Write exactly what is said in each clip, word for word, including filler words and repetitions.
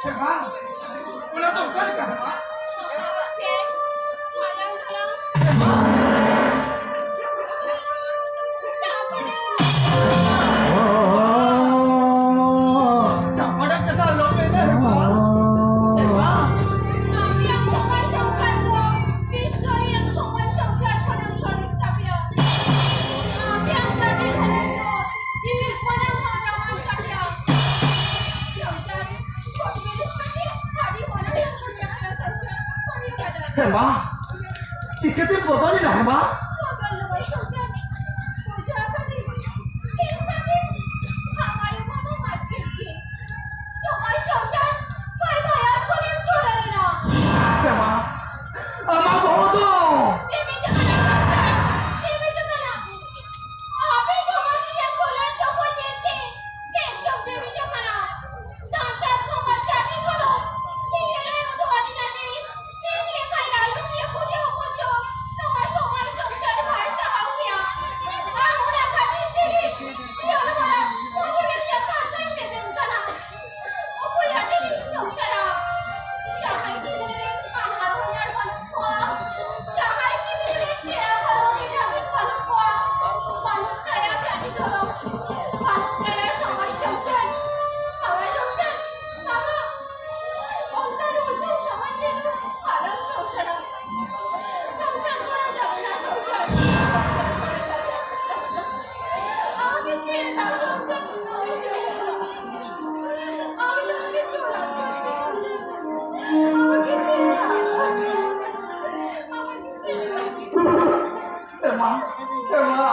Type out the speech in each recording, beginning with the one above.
ᱦᱮᱸ ᱢᱟ, ᱚᱱᱟ ᱫᱚ ᱚᱠᱟ ᱞᱮᱠᱟ ᱦᱮᱸ ᱢᱟ? ᱪᱮᱫ? ᱦᱟᱞᱟᱝ ᱦᱟᱞᱟᱝ᱾ ᱦᱮᱸ ᱢᱟ᱾ ᱪᱟᱯᱟᱰᱟ᱾ ᱪᱟᱯᱟᱰᱟ ᱠᱟᱛᱷᱟ ᱟᱞᱚᱢ ᱢᱮᱱᱟ ᱦᱮᱸ ᱢᱟ᱾ ᱦᱮᱸ ᱢᱟ᱾ ᱟᱯᱮᱭᱟᱜ ᱥᱚᱢᱚᱭ ᱥᱚᱝᱥᱟᱨ ᱫᱚ ᱵᱤᱥᱥᱚ ᱨᱮᱭᱟᱜ ᱥᱚᱢᱚᱭ ᱥᱚᱝᱥᱟᱨ ᱠᱷᱚᱱᱟᱜ ᱥᱚᱨᱮᱥ ᱛᱟᱯᱮᱭᱟ᱾ ᱟᱯᱮᱭᱟᱜ ᱡᱟᱹᱛᱤ ᱫᱷᱚᱨᱚᱢ ᱫᱚ ᱡᱤᱣᱤ ᱠᱷᱚᱱᱟᱜ ᱦᱚᱸ ᱫᱟᱢᱟᱱ ᱛᱟᱯᱮᱭᱟ᱾ ᱥᱚᱝᱥᱟᱨ ᱠᱚᱴ ᱵᱤᱨᱤᱥ ᱠᱟᱛᱮ ᱟᱹᱰᱤ ᱢᱚᱱᱮ ᱦᱩᱭᱩᱜ ᱠᱟᱱᱟ ᱥᱚᱝᱥᱟᱨ ᱠᱚ ᱦᱩᱭᱩᱜ ᱠᱟᱱᱟ᱾ ᱦᱮᱸ ᱢᱟ, ᱪᱤᱠᱟᱹᱛᱮᱢ ᱵᱚᱫᱚᱞᱮᱱᱟ ᱦᱮᱸ ᱢᱟ? ᱵᱚᱫᱚᱞ ᱫᱚ ᱵᱟᱭ ᱥᱚᱝᱥᱟᱨ ᱵᱩᱡᱷᱟᱹᱣ ᱠᱟᱹᱫᱟᱹᱧ᱾ ᱛᱮᱦᱮᱧ ᱠᱟᱹᱴᱤᱡ ᱟᱢᱟᱭ ᱵᱟᱵᱟ ᱢᱟᱨᱠᱮᱴ ᱜᱮ᱾ ᱥᱚᱢᱚᱭ ᱥᱚᱝᱥᱟᱨ ᱵᱟᱭ ᱵᱟᱭᱟᱨ ᱠᱷᱚᱱᱮᱢ ᱪᱷᱩᱰᱟᱹᱨ ᱮᱱᱟ᱾ ᱦᱮᱸ ᱢᱟ, ᱟᱢᱟᱜ ᱵᱟᱵᱟ ᱫᱚ ᱛᱮᱢᱮᱡ ᱟᱠᱟᱱᱟ ᱥᱚᱝᱥᱟᱨ, ᱛᱮᱢᱮᱡ ᱟᱠᱟᱱᱟ᱾ ᱟᱯᱮ ᱥᱚᱢᱟᱡᱽ ᱨᱮᱭᱟᱜ ᱠᱚᱞᱟᱨ ᱪᱚᱠᱚ ᱧᱮᱞ ᱛᱮ ᱮᱠᱫᱚᱢ ᱵᱮᱵᱤᱪᱟᱹ ᱠᱟᱱᱟ᱾ ᱥᱟᱱᱛᱟᱲ ᱥᱚᱢᱟᱡᱽ ᱡᱟᱹᱛᱤ ᱫᱷᱚᱨᱚᱢ ᱱᱤᱭᱟᱹ ᱨᱮ ᱫᱚ ᱟᱹᱰᱤ ᱱᱟᱴᱤ ᱪᱮᱫ ᱞᱮᱠᱟᱭ ᱞᱟᱞᱚᱪᱤᱭᱟᱹ ᱠᱩᱲᱤ ᱦᱚᱯᱚᱱ ᱫᱚ ᱱᱚᱣᱟ ᱥᱚᱢᱟᱡᱽ ᱥᱚᱝᱥᱟᱨ ᱵᱟᱭ ᱥᱟᱦᱟᱣ ᱠᱮᱭᱟ᱾ ᱟᱨ ᱚᱱᱟ ᱠᱷᱟᱹᱛᱤᱨ ᱛᱮᱜᱮ ᱡᱤᱭᱚᱱ ᱦᱚᱲᱟᱜ ᱵᱚᱫᱚᱞ ᱨᱮᱭᱟᱜ ᱠᱟᱛᱷᱟᱧ ᱢᱮᱢᱮᱱ ᱠᱟᱱᱟ᱾ ᱚᱠᱚᱭ ᱟᱹᱰᱤ ᱥᱚᱝᱥᱟᱨᱟ ᱡᱟᱦᱟᱸᱭ ᱜᱤᱫᱽᱨᱟᱹ ᱨᱮᱱ ᱟᱦᱟᱨ ᱦᱚᱧᱦᱟᱨ ᱵᱟᱹᱱᱩᱜ ᱠᱚᱣᱟ, ᱡᱟᱦᱟᱸᱭ ᱜᱤᱫᱽᱨᱟᱹ ᱨᱮᱱ ᱯᱮᱲᱟ ᱯᱟᱹᱨᱣᱟᱹ ᱨᱮᱱ ᱰᱟᱹᱝᱜᱩᱣᱟᱹ ᱵᱟᱹᱱᱩᱜ ᱠᱚᱣᱟ, ᱵᱟᱹᱱᱩᱜ ᱛᱟᱭᱟ ᱡᱟᱹᱛᱤ ᱫᱷᱚᱨᱚᱢ, ᱵᱟᱹᱱᱩᱜ ᱛᱟᱭᱟ ᱥᱚᱢᱟᱡᱽ ᱥᱚᱝᱥᱟᱨ, ᱱᱚᱣᱟ ᱥᱚᱝᱥᱟᱨ ᱟᱢᱟᱜ ᱚᱱᱠᱟᱱ ᱩᱞᱴᱟᱹ ᱥᱚᱢᱟᱡᱽ ᱨᱮᱫᱚ ᱟᱞᱚᱢ ᱥᱚᱝᱥᱟᱨᱟ᱾ ᱥᱚᱝᱥᱟᱨ ᱠᱚᱨᱟ ᱡᱟᱵᱮ ᱱᱟ, ᱥᱚᱝᱥᱟᱨ, ᱥᱚᱝᱥᱟᱨ ᱠᱚᱨᱟ ᱡᱟᱵᱮ ᱱᱟ᱾ আমাকে ছেড়ে দাও, সংসার করতে চাই না। আমি তোমাকে জোর করছি, সংসার করতে। আমাকে ছেড়ে দাও। আমাকে ছেড়ে দাও। ᱮ ᱢᱟ, ᱮ ᱢᱟ,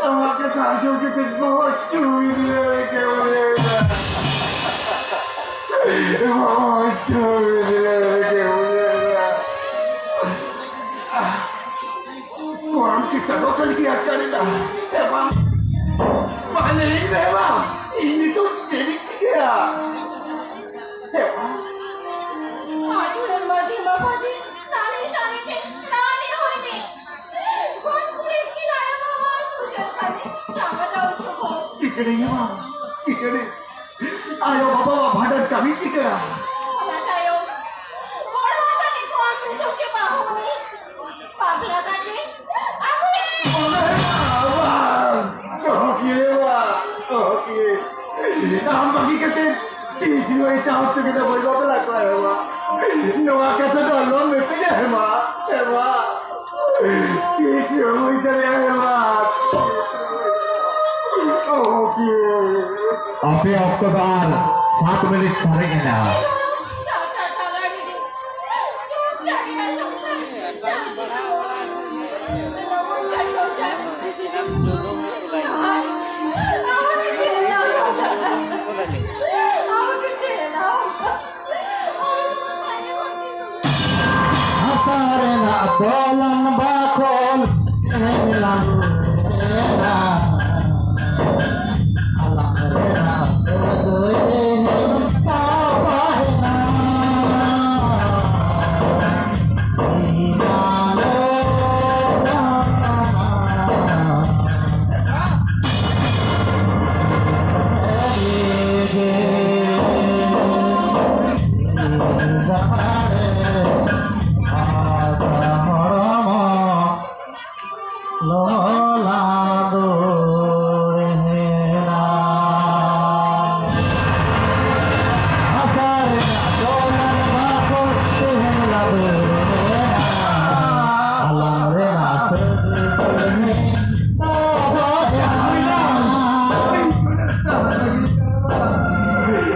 ᱟᱢᱟᱜ ᱠᱟᱛᱷᱟ ᱟᱸᱡᱚᱢ ᱠᱟᱛᱮ ᱵᱚᱦᱚᱜ ᱪᱩᱭ ᱞᱮ ᱠᱮᱣᱞᱮ᱾ ᱵᱚᱦᱚᱜ ᱪᱩᱭ ᱞᱮ ᱠᱮᱣᱞᱮ᱾ ᱜᱚᱨᱚᱢ ᱠᱤ ᱪᱟᱸᱫᱚ ᱠᱟᱹᱞᱤ ᱟᱴᱠᱟᱨᱮᱱᱟ? ᱮ ᱢᱟ, ᱢᱟ ᱞᱟᱹᱭ ᱢᱮ ᱢᱟ, ᱤᱧ ᱱᱤᱛᱚᱜ ᱪᱮᱫ ᱤᱧ ᱪᱤᱠᱟᱹᱭᱟ? ᱮ ᱢᱟ᱾ ᱟᱡ ᱨᱮᱱ ᱢᱟᱹᱡᱷᱤ ᱢᱟᱯᱟᱡᱷᱤ ᱥᱟᱱᱤ ᱥᱟᱱᱤ ᱴᱷᱮᱱ ᱨᱟᱱᱤ ᱦᱩᱭ ᱢᱮ᱾ ᱜᱚᱡ ᱜᱩᱨᱤᱡ ᱠᱤᱱ ᱟᱭᱳ ᱵᱟᱵᱟ ᱥᱩᱡᱟᱹ ᱠᱟᱹᱢᱤ ᱪᱟᱵᱟ ᱫᱟᱣ ᱪᱚᱠᱚ᱾ ᱪᱤᱠᱟᱹᱲᱤᱧ ᱢᱟ, ᱪᱤᱠᱟᱹᱲᱤ᱾ ᱟᱭᱳ ᱵᱟᱵᱟᱣᱟᱜ ᱵᱷᱟᱸᱰᱟᱱ ᱠᱟᱹᱢᱤ ᱪᱤᱠᱟᱹᱜᱼᱟ? ᱚᱱᱟ ᱛᱟᱭᱚᱢ ᱜᱚᱲᱚ ᱟᱠᱟᱫ ᱠᱚᱣᱟ ᱥᱩᱡᱳᱜᱽ ᱜᱮ ᱵᱟᱹᱦᱩ ᱩᱱᱤ ᱯᱟᱜᱽᱞᱟ ᱫᱟᱜᱮ ᱟᱹᱜᱩᱭᱮ᱾ ᱵᱟᱝ, ᱵᱟᱝ, ᱚᱦᱚ ᱠᱮ, ᱵᱟᱝ, ᱚᱦᱚ ᱠᱮ᱾ ᱟᱢ ᱵᱟᱹᱜᱤ ᱠᱟᱛᱮ ᱛᱤᱥ ᱦᱚᱸ ᱮᱴᱟᱜ ᱦᱚᱲ ᱥᱚᱸᱜᱮ ᱫᱚ ᱵᱟᱹᱧ ᱵᱟᱯᱞᱟ ᱠᱚᱜᱼᱟ, ᱮ ᱢᱟ᱾ ᱱᱚᱣᱟ ᱠᱟᱛᱷᱟ ᱫᱚ ᱟᱞᱚᱢ ᱢᱮᱛᱟᱹᱧᱟ, ᱮ ᱢᱟ, ᱮ ᱢᱟ᱾ ᱛᱤᱥ ᱦᱚᱸ ᱵᱟᱹᱧ ᱫᱟᱲᱮᱭᱟᱜᱼᱟ, ᱮ ᱢᱟ᱾ ᱚᱦᱚ ᱠᱮ᱾ ᱟᱯᱮ ᱚᱠᱛᱚ ᱫᱚ ᱟᱨ ᱥᱟᱛ ᱢᱤᱱᱤᱴ ᱥᱟᱨᱮᱡ ᱮᱱᱟ᱾ ᱦᱟᱥᱟ ᱨᱮᱱᱟᱜ ᱫᱚᱞᱟᱱ ᱵᱟᱠᱷᱳᱞ ᱛᱮᱦᱮᱧ ᱞᱟᱝ ᱮᱱᱟ᱾ ᱟᱞᱟᱝ ᱨᱮᱱᱟᱜ ᱥᱟᱹᱜᱟᱹᱭ ᱛᱮᱦᱮᱧ ᱥᱟᱯᱷᱟᱭᱮᱱᱟ᱾ ᱞᱚᱞᱟ ᱫᱩᱨᱦᱮᱞᱟ᱾ ᱦᱟᱥᱟ ᱨᱮᱱᱟᱜ ᱫᱚᱞᱟᱱ ᱵᱟᱠᱷᱳᱞ ᱛᱮᱦᱮᱧ ᱞᱟᱫᱮ ᱞᱮᱱᱟ᱾ ᱟᱞᱟᱝ ᱨᱮᱱᱟᱜ ᱥᱟᱹᱜᱟᱹᱭ ᱛᱮᱦᱮᱧ ᱥᱟᱯᱷᱟᱭᱮᱱᱟ᱾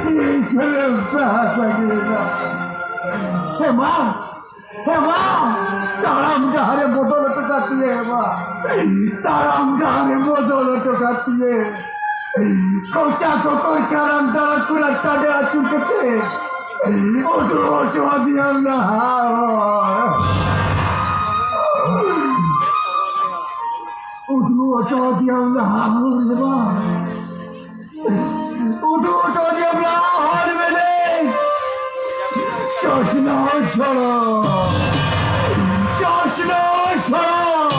ᱤᱧ ᱠᱷᱚᱱᱮᱢ ᱥᱟᱦᱟ ᱥᱟᱺᱜᱤᱧ ᱮᱱᱟ᱾ ᱦᱮ ᱢᱟ, ᱦᱮ ᱢᱟ, ᱛᱟᱲᱟᱢ ᱰᱟᱦᱟᱨᱮ ᱵᱚᱫᱚᱞ ᱦᱚᱴᱚ ᱠᱟᱫ ᱛᱤᱧᱟᱹ, ᱦᱮ ᱢᱟ᱾ ᱛᱟᱲᱟᱢ ᱰᱟᱦᱟᱨᱮ ᱵᱚᱫᱚᱞ ᱦᱚᱴᱚ ᱠᱟᱫ ᱛᱤᱧᱟᱹ᱾ ᱠᱚᱪᱟ ᱠᱚᱠᱚᱨ ᱠᱟᱨᱟᱢ ᱫᱟᱨᱟ ᱠᱚᱨᱟ ᱴᱟᱰᱮ ᱟᱹᱪᱩᱨ ᱠᱟᱛᱮ ᱩᱫᱩᱜ ᱦᱚᱴᱚ ᱟᱹᱫᱤᱧᱟᱢ ᱰᱟᱦᱟᱨ᱾ ᱩᱫᱩᱜ ᱦᱚᱴᱚ ᱟᱹᱫᱤᱧᱟᱢ ᱰᱟᱦᱟᱨ, ᱦᱮ ᱢᱟ᱾ ᱩᱫᱩᱜ ᱦᱚᱴᱚ ᱟᱹᱫᱤᱧᱟᱢ ᱰᱟᱦᱟᱨ ᱢᱮᱱᱮᱫ᱾ ᱪᱚᱥᱱᱟ ᱥᱚᱲᱚᱠ, ᱪᱚᱥᱱᱟ ᱥᱚᱲᱚᱠ᱾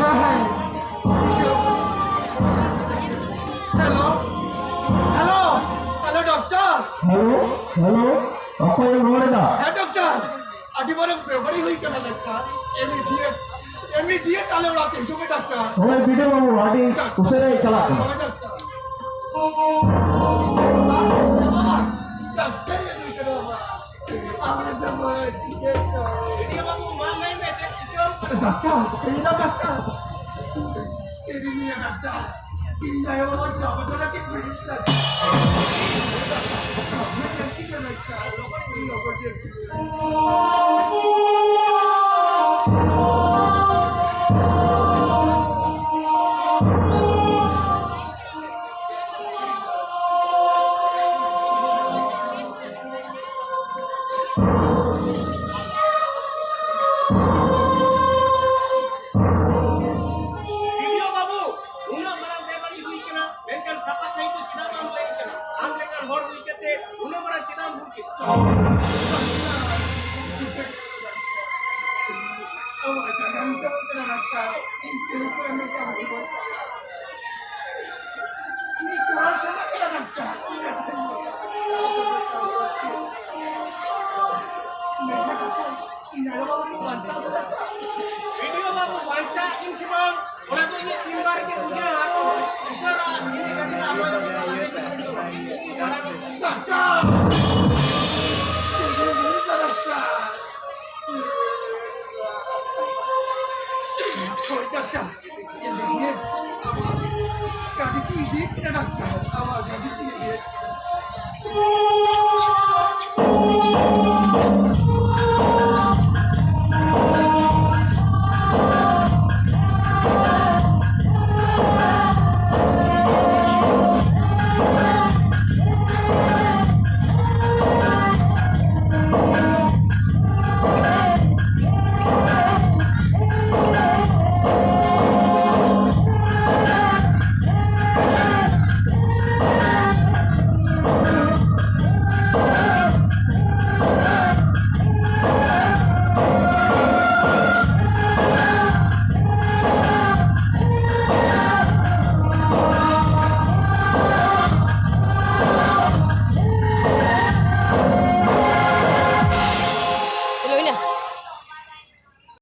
ᱦᱮᱸ, hello, hello, hello, doctor. Hello, hello, ᱚᱠᱚᱭᱮᱢ ᱨᱚᱲ ᱮᱫᱟ? ᱦᱮᱸ, ᱰᱟᱠᱛᱟᱨ, ᱟᱹᱰᱤ ᱢᱟᱨᱟᱝ ᱵᱮᱵᱟᱹᱲᱤᱡ ᱦᱩᱭ ᱠᱟᱱᱟ, ᱰᱟᱠᱛᱟᱨ᱾ ᱮᱢᱤᱰᱤᱭᱮᱴ, ᱮᱢᱤᱰᱤᱭᱮᱴ ᱟᱞᱮ ᱚᱲᱟᱜ ᱛᱮ ᱦᱤᱡᱩᱜ ᱢᱮ, ᱰᱟᱠᱛᱟᱨ᱾ ᱦᱳᱭ, ᱵᱤᱰᱟᱹᱣ ᱵᱟᱹᱵᱩ, ᱟᱹᱰᱤ ᱩᱥᱟᱹᱨᱟᱭ ᱪᱟᱞᱟᱜ ᱠᱟᱱᱟ᱾ ᱦᱳᱭ, ᱰᱟᱠᱛᱟᱨ᱾ ᱰᱟᱠᱛᱟᱨ, ᱟᱹᱜᱩᱭ ᱠᱟᱱᱟ, ᱵᱟᱵᱟ᱾ ᱟᱞᱮ ᱫᱚ ᱵᱟᱭ ᱴᱷᱤᱠᱟᱹ ᱠᱟᱱᱟ᱾ ᱰᱟᱠᱛᱟᱨ, ᱤᱧ ᱫᱚ ᱰᱟᱠᱛᱟᱨ᱾ ᱪᱮᱫ ᱤᱧ ᱞᱟᱹᱭᱟ, ᱰᱟᱠᱛᱟᱨ? ᱤᱧ ᱟᱭᱳ ᱵᱟᱵᱟ ᱡᱚᱢ ᱦᱚᱪᱚ ᱞᱟᱹᱜᱤᱫ ᱵᱤᱲᱤ ᱥᱤᱜᱟᱨᱮᱴ᱾ ᱞᱚᱜᱚᱱ ᱧᱮᱞ ᱠᱤᱧ ᱢᱮ, ᱰᱟᱠᱛᱟᱨ᱾ ᱞᱚᱜᱚᱱ ᱧᱮᱞ ᱠᱤᱧ ᱢᱮ᱾ ᱵᱤᱰᱤᱳ ᱵᱟᱹᱵᱩ, ᱩᱱᱟᱹᱜ ᱢᱟᱨᱟᱝ ᱵᱮᱵᱟᱹᱲᱤᱡ ᱦᱩᱭ ᱠᱟᱱᱟ, ᱢᱮᱱᱠᱷᱟᱱ ᱥᱟᱯᱷᱟ ᱥᱟᱹᱦᱤᱡ ᱫᱚ ᱪᱮᱫᱟᱜ ᱵᱟᱢ ᱞᱟᱹᱭ ᱠᱟᱱᱟ? ᱟᱢ ᱞᱮᱠᱟᱱ ᱦᱚᱲ ᱦᱩᱭ ᱠᱟᱛᱮ ᱩᱱᱟᱹᱜ ᱢᱟᱨᱟᱝ ᱪᱮᱫᱟᱜ ᱮᱢ ᱵᱷᱩᱞ ᱠᱮᱫᱟ? ᱟᱢᱟᱜ ᱡᱟᱸᱜᱟ ᱨᱮᱧ ᱥᱟᱵᱚᱜ ᱠᱟᱱᱟ, ᱰᱟᱠᱛᱟᱨ᱾ ᱤᱧ ᱛᱤᱱᱟᱹᱜ ᱢᱟᱨᱟᱝ ᱢᱤᱫᱴᱟᱝ ᱵᱷᱩᱞ ᱠᱟᱱᱟ᱾ ᱤᱧ ᱠᱚᱨᱟᱣ ᱪᱟᱵᱟᱜ ᱠᱟᱱᱟ, ᱰᱟᱠᱛᱟᱨ᱾ ᱢᱮᱱᱠᱷᱟᱱ ᱤᱧ ᱟᱭᱳ ᱵᱟᱵᱟ ᱠᱤᱱ ᱵᱟᱧᱪᱟᱣ ᱫᱟᱲᱮᱭᱟᱜᱼᱟ? ᱵᱤᱰᱤᱳ ᱵᱟᱹᱵᱩ, ᱵᱟᱧᱪᱟᱜ ᱟᱹᱠᱤᱱ ᱥᱮ ᱵᱟᱝ, ᱚᱱᱟ ᱫᱚ ᱤᱧᱟᱹᱜ ᱪᱮᱢᱵᱟᱨ ᱨᱮᱜᱮ ᱵᱩᱡᱷᱟᱹᱜᱼᱟ᱾ ᱩᱥᱟᱹᱨᱟ ᱤᱧᱟᱹᱜ ᱠᱟᱹᱴᱤᱡ ᱟᱢᱟᱜ ᱰᱟᱠᱛᱟᱨ! ᱪᱮᱫ ᱮᱢ ᱞᱟᱹᱭ ᱫᱟ, ᱰᱟᱠᱛᱟᱨ? ᱦᱳᱭ, ᱰᱟᱠᱛᱟᱨ᱾ ᱮᱢᱵᱩᱞᱮᱱᱥ, ᱟᱢᱟᱜ ᱜᱟᱹᱰᱤ ᱛᱮ ᱤᱫᱤᱭᱮᱫ ᱠᱤᱱᱟ, ᱰᱟᱠᱛᱟᱨ᱾ ᱟᱢᱟᱜ ᱜᱟᱹᱰᱤ ᱛᱮ ᱤᱫᱤᱭᱮᱫ ᱠᱤᱱᱟ᱾